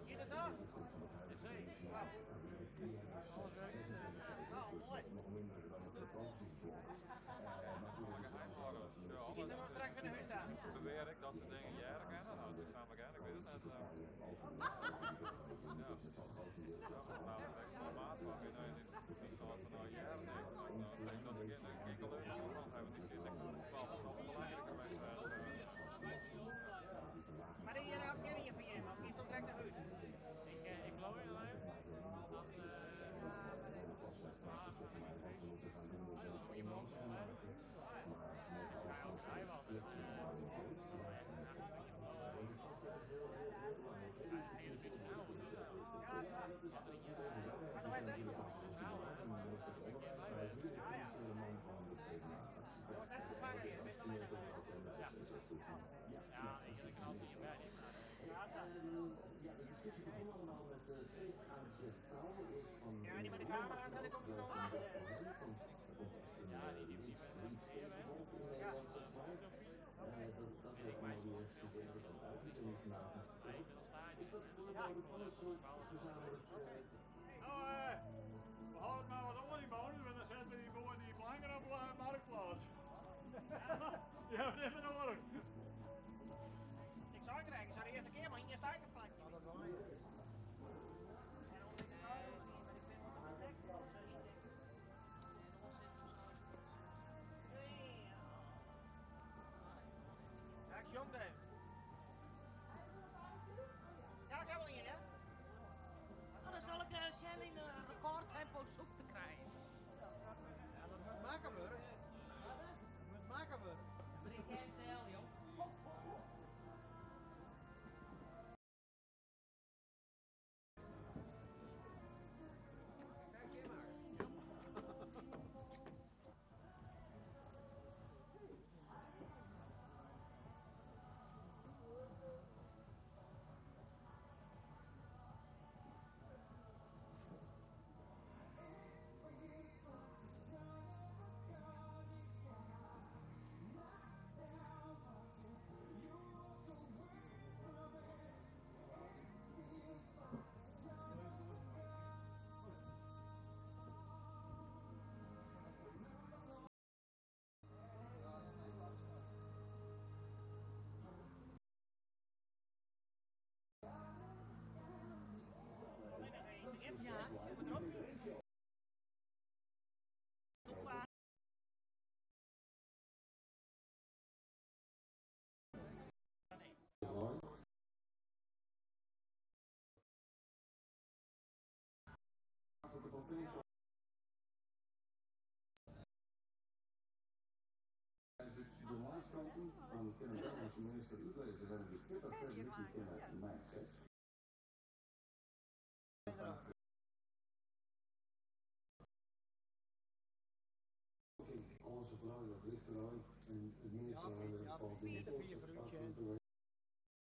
Giet it dan? No, moai. Giest der no straks wer nei hûs ta? Bewear ik dat se dingen hearre kinne? No, dat snap ik ik wit it net. Mar der hjir elk kear ien fan jim, of giest al drekt nei hûs? Ik bliuw hjir noch even. Ja, sa. Mar do hast net Ja, ja. Do hast net ferfangen hjir, bist allinnich. Ja, sa. Ja, dy mei de kamera, dêr komt se no oan. Ja. No, we hâlde it mar wat oan dy bonus, want dan sette we dy boer dy planken op Marktplaats. Dy hawwe net mear noadich. Ik sei krekt, ik sei de earste kear mar ien steigerplankje. Ja, ik sjong even. Ja, ik ha wol ien, ja. No, dan sil ik sjen yn rekôrtempo soep te krijen. Ja, dat moat makke wurde. Dat moat makke wurde. Mar ik kin snel, jong. Ja, Dan kin de Belgyske minister útlizze wêrom't je Twitter fergelykje kinne mei seks.